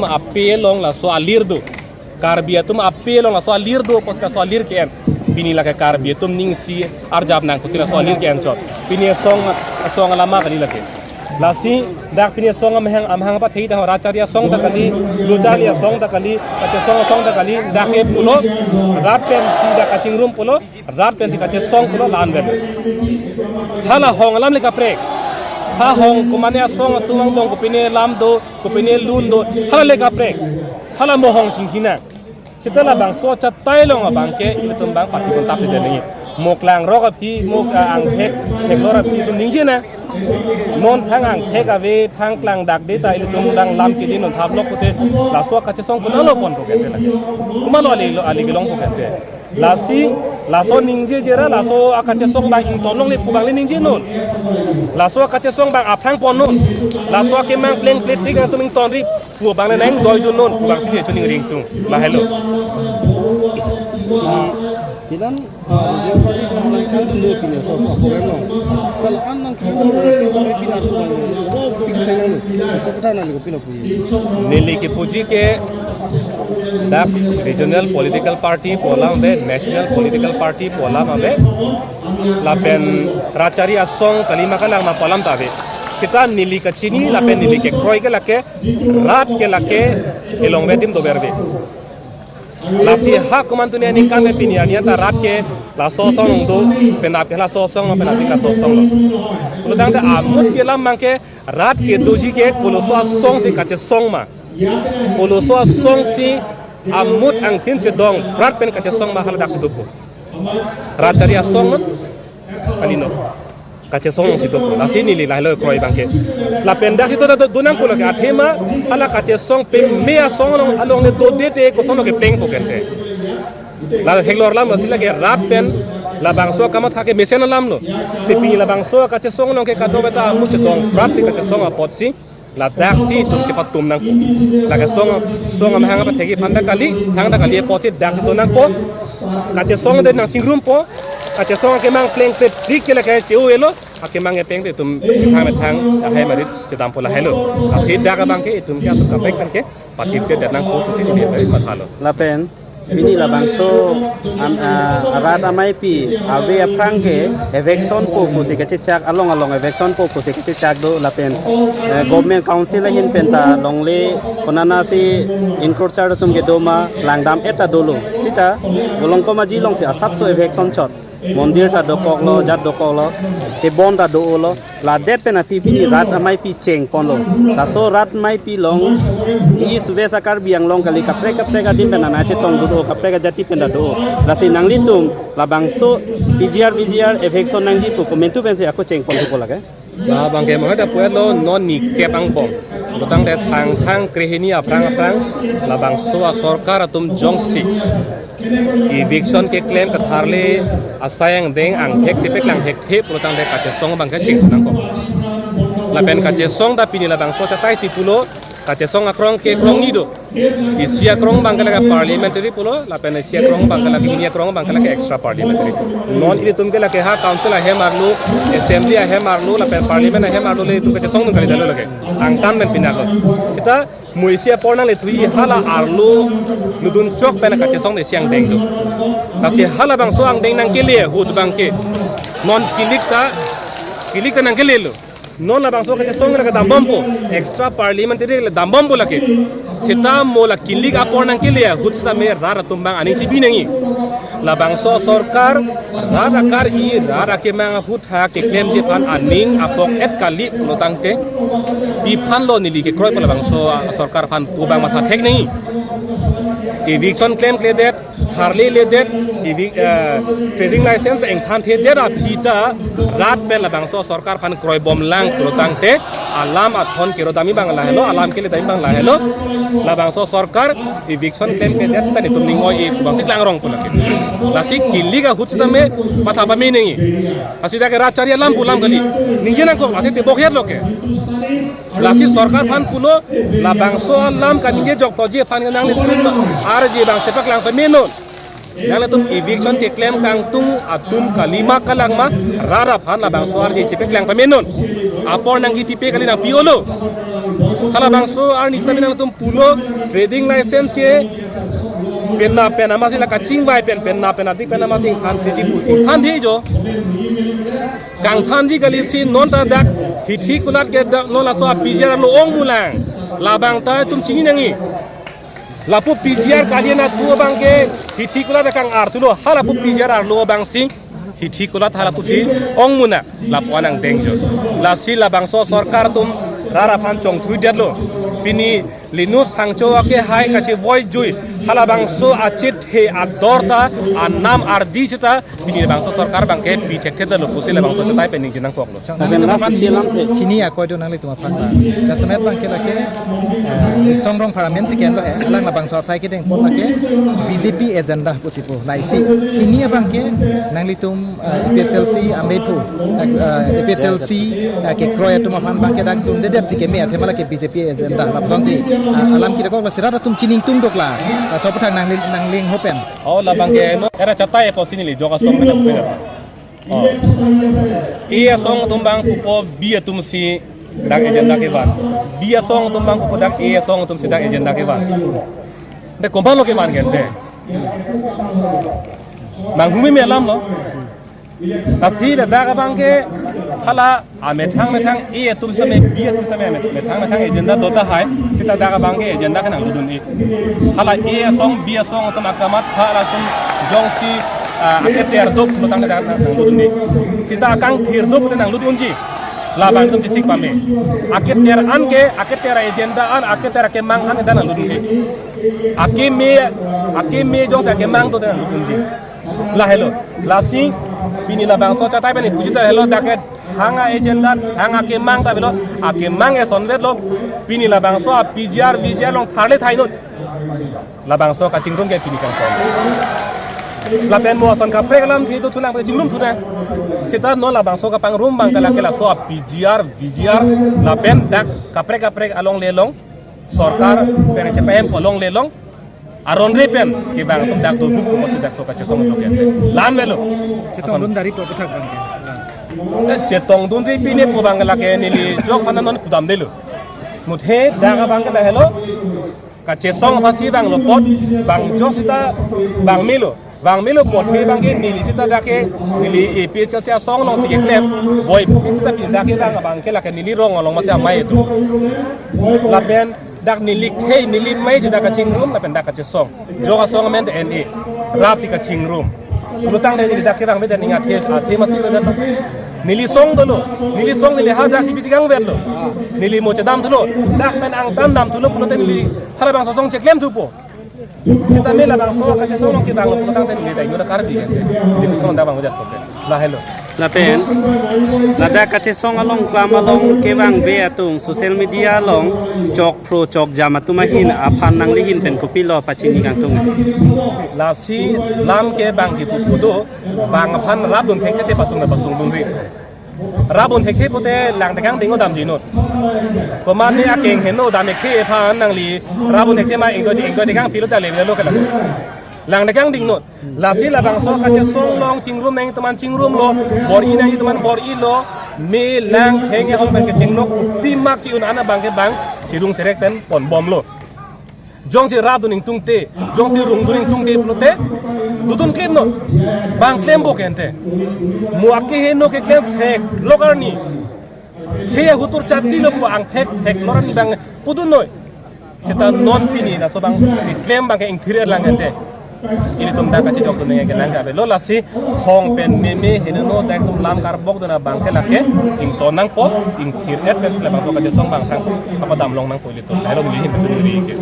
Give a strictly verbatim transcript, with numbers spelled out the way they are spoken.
ape along laso alir do. Karbi atum ape along laso alir do, apotsi laso alir ke-en. Pini lake Karbi atum ning isi arjap nang pusi laso alir ke-en chot. Pini asong, asong alama kali lake. Lasi dak pini asong amahang, amahang pathei ta ho, rat chari asong ta kali, lo chari asong ta kali, kachesong asong ta kali, dak ke pulo, rat pensi dak kachingrum pulo, rat pensi kachesong pulo, la-an vet. Hala hong alam le kaprek. Ha hong komane asong atum angbong kopine lam do, kopine lun do, hala le kaprek. Hala mo hong chingki nang. Seta labangso achatai along abang ke ilitum abang party kontap di nangji. Mo klangrok aphi, mo, ah, angthek, theklor aphi itum ningje nang. Non thang angthek ave, thang klang dak de ta ilitum abang lam kidi non thap lok pute, laso kachesong komatlo ponpo kente lake. Komatlo ali, ali kelongpo kente. Lasi, laso ningjeje ra, laso akachesong abang ington longle pu abang le ningje non. Laso akachesong abang aphrang pon non. Laso akemang plengple tik nangtum ingtonri pu abang le nangdoi dun non pu abang si je chuning ringtung. Lahelo. Pinan, ah, regional party atum nangkangdun do pini aso program along. Seta la-an nangkangdun do, office sampai pinan atum nang. Fix thai nang lo. Sosok kata nang lo pilo puji. Neli kepuji ke dak regional political party pu alam ave, national political party pu alam ave. Lapen rat chari asong kalima kalang ma pu alam ta ave. Seta neli kachini lapen neli kekroi ke lake, rat ke lake, elong ave adim dover ave. Lasi ha komantu ne aningkan ave, pini arni anta rat ke laso asong along do, penap ke laso asong along, penap ke laso asong along. Pulotangte amut ke alam abang ke rat kedoji ke koloso asong si kachesong ma, koloso asong si amut angthin chedongprat pen kachesong ma, hala dak si dopo. Rat chari asong non, kali non. Kachesong si dopo. Lasi neli lahelo kroi abang ke. Lapen dak si do, do, do nangpo lake, athema hala kachesong peme asong along, along le dodete kosonlo keplengpo kente. La theklor alam lasi lake rat pen labangso kamatha ke mesen alam lo. Si pini labangso kachesong along ke kadokave ta amut chedongprat si kachesong apotsi ladak si itum chepatum nangpo. Lake song, song amahang apathekji aphan ta kali, thang ta kali apotsi dak si do nangpo. Kachesong de nangchingrumpo. Kachesong akemang plengple tik ke lake che-o-elo. Akemang epeng te itum methang methang ahai marit chedampo, lahelo. Lasi dak abang ke itum ke asuk kaprek pen ke patip te det nangpo pusi neli marit mathalo. Lapen pini labangso am-, ah, rat ameipi ave aphrang ke eviction po pusi kachechak, along along eviction po pusi kachechak do lapen, eh, government council ahin pen ta longle konana si encroacher atum kedo ma langdam-et ta dolo. Seta Golongkom Aji along si asapso eviction chot. Mondir ta dokoklo, jat dokoklo, tebon ta do-olo, ladet pen ati pini rat ameipi chengponlo. Laso rat ameipi along East West a-Karbi Anglong kali kaprek kaprek adim pen ana chetong do, kaprek ajati pen ta do. Lasi nanglitum labangso P G R, V G R eviction nangji pu komantu pensi ako chengpon thupo lake. Labang ke mohai ta pu-etlo, non nikep angbong. Pulotangte thang thang krehini aphrang aphrang labangso asorkar atum jongsi eviction keklem katharle asai angdeng angthek chepeklang thekthe pulotangte kachesong abang ke chingthum nangkok. Lapen kachesong ta pini labangso achatai si pulo, kachesong akrong ke krong ni do. Isi akrong abang ke lake parliamentary pulo, lapen isi akrong abang ke lake, hini akrong abang ke lake extra parliamentary. Non ilitum ke lake ha council ahem arlo, assembly ahem arlo, lapen parliament ahem arlo le itum kachesong nung kali dalo lake. Angtan pen pinaklo. Seta mo isi apor nanglethuji hala arlo ludun chok pen kachesong de siang deng do. Lasi halabangso angdeng nangkele ahut abang ke non kilik ta, kilik ta nangkelelo. Non labangso kachesong lake dambompo, extra parliamentary le dambompo lake. Seta mo la kilik apor nangkele ahut setame rat atum abang aning si pi nangji. Labangso sorkar rat akar-i, rat akemang ahut ha keklemji aphan aning apok-et kali pulotangte, pi aphanlo neli kekroipo labangso sorkar aphan pu abang matha thek nangji. Eviction klemkledet, tharle ledet, evi-, eh, trading license engthanthedet aphi ta rat pen labangso sorkar aphan kroibomlang pulotangte, alam athon kerodamji abang lahelo, alam keledamji abang lahelo. Labangso sorkar eviction klemkledet seta netum ning oi-e pu abang si klangrong pu lake. Lasi kilik ahut setame matha pame nangji. Lasi dak ke rat chari alam pu alam kali. Ningje nangkok, lasi tebok-etlo ke. Lasi sorkar aphan pulo, labangso alam kaningje jokpoji aphan ke nanglitum arje abang chepaklang pame non. Nanglitum eviction keklem kangtung atum kalima kalang ma, rat aphan labangso arje chepaklang pame non. Apor nangkepipe kali, nangpi-olo. Halabangso arni sami nangtum pulo, trading license ke penap pen amatsi la kachingvai pen, penap pen adik pen amatsi thantheji pu. Thantheji. Kangthanji kali si non ta dak hithi kulat ke dak non laso a-P G R arlo ong mulang. Labang ta itum chini nangji. Lapu P G R kali na thu abang ke hithi kulat kang-arthulo. Halapu P G R arlo abang si hithi kulat halapu si ong muna. Lapu anang dengjo. Lasi labangso sorkar atum rat aphan chongthui detlo. Pini Linus Phangcho ake hai kachevoijui. Halabangso achit he ador ta, anam ardi sita, pini labangso sorkar abang ke pi thekthe detlo pusi labangso chetai pen ningje nangkoklo. Lapen last isi alam ke. Hini akoi do nanglitum aphan ta. Jasemet abang ke lake, eh, Chongrong Paramen si ken lo he. Alang labangso asai kedeng pon lake B J P agenda pusi pu. Laisi. Hini abang ke nanglitum, eh, A P H L C ambe pu. Eh, A P H L C, eh, kekroi atum aphan abang ke dak dundedet si keme athema lake B J P agenda. Lapusonsi, eh, alam kedokok lasi rat atum chiningtung dokla. Eh, so aputhak nangling, nangling hopen. Oh, labang ke no, era chatai apotsi neli jok asong ke dak pega. Oh. A asong atum abang pupo B atum si dak agenda kevan. B asong atum abang pupo dak A asong atum si dak agenda kevan. De komat lo kevan ke ante. Nanghumeme alam lo. Lasi ladak abang ke hala amethang methang A atum same B atum same amet-, methang methang agenda do tahai, sita dak abang ke agenda ke nangdodun-e. Hala A asong B asong atum akamatha latum jongsi, ah, aketer dop lotang dak nang-, nangdodun-e. Sita akangthir dop te nangdodunji. Labang atum chesik pame. Aketer an ke, aketer agenda an, aketer akemang an dak nangdodun-e. Akeme, akeme jongsi akemang do te nangdodunji. Lahelo, lasi pini labangso chatai pen puji ta helo dak ke hang a-agenda, hang akemang ta avelo, akemang eson vetlo, pini labangso a-P G R, V G R along tharle thai non. Labangso kachingrum ke pini kangton. Lapen mo ason kaprek alam ke do thulang pen chingrumthu nang. Sita non labangso kapangrum abang ke lake laso a-P G R, V G R, lapen dak kaprek kaprek along le long, sorkar pen chepahem along le long, aron re pen kevang atum dak do buk mo si dak so kachesong do ke. La-an avelo. Chetongdun dari pu aputhak abang ke. Eh, chetongdunri pine pu abang lake neli jok mana non pudamdelo. Muthe dak abang ke lahelo. Kachesong aphansi vanglo apot, vang jok sita vang melo. Vang melo apot he abang ke neli sita dak ke neli A P H L C asong alongsi keklem. Boi sita pini dak ke vang abang ke lake neli rong along masi amei atum. Lapen dak neli khei, neli mei si dak kachingrum, lapen dak kachesong. Jok asong amen te N A. Rap si kachingrum. Pulotangte neli dak kevang mete ning athe, athe masi lo dak. Neli song dolo. Neli song neli hadak si bitikang vetlo. Neli mo chedamthulo. Dak pen angtan damthulo pulote neli halabangso asong cheklemthupo. Sitame labangso kachesong along kevanglo pulotangte neli ta inut Karbi ente. Neli song dak vang ojat kote. Lahelo. Lapen, ladak kachesong along klam along kevangve atum social media along chokphro chokjam atum ahin aphan nanglihin pen kopilo pachini kangtung? Lasi lam ke bang kipu pu do, bang aphan rapdun thekthe te pasung na pasungdunri. Rapdun thekthe pote lang dekang ding-o damji non. Komatne akeng heno dam thekthe aphan nangli rapdun thekthe ma ingdoi ingdoi dekang pilo ta levelo kela. Lang dekang ding non. Lasi labangso kachesong along chingrum nangji atum an chingrumlo, bor-i nangji atum an bor-ilo, me lang henge hong pen kecheng nok upi mak ki-un an abang ke bang chirung cherek pen ponbomlo. Jongsi rapdun ingtungte, jongsi rungdun ingtungte pulote, dodun klemnon, bang klempo ke ente. Mo akeheno keklem theklok arni. Khei ahutur chatilo pu angthek theklok arni bang pudunnoi. Sita non pini laso abang keklem abang ke ingthir lang ente. Ilitum dak kachejokdun nangji ke nang ke avelo lasi hong pen meme henono dak atum lam karbokdun abang ke lake ington nangpo, ingthir-et pen si labangso kachesong abang sang apadam long nangpo ilitum. Lahelo neli ahin pachuniri ke.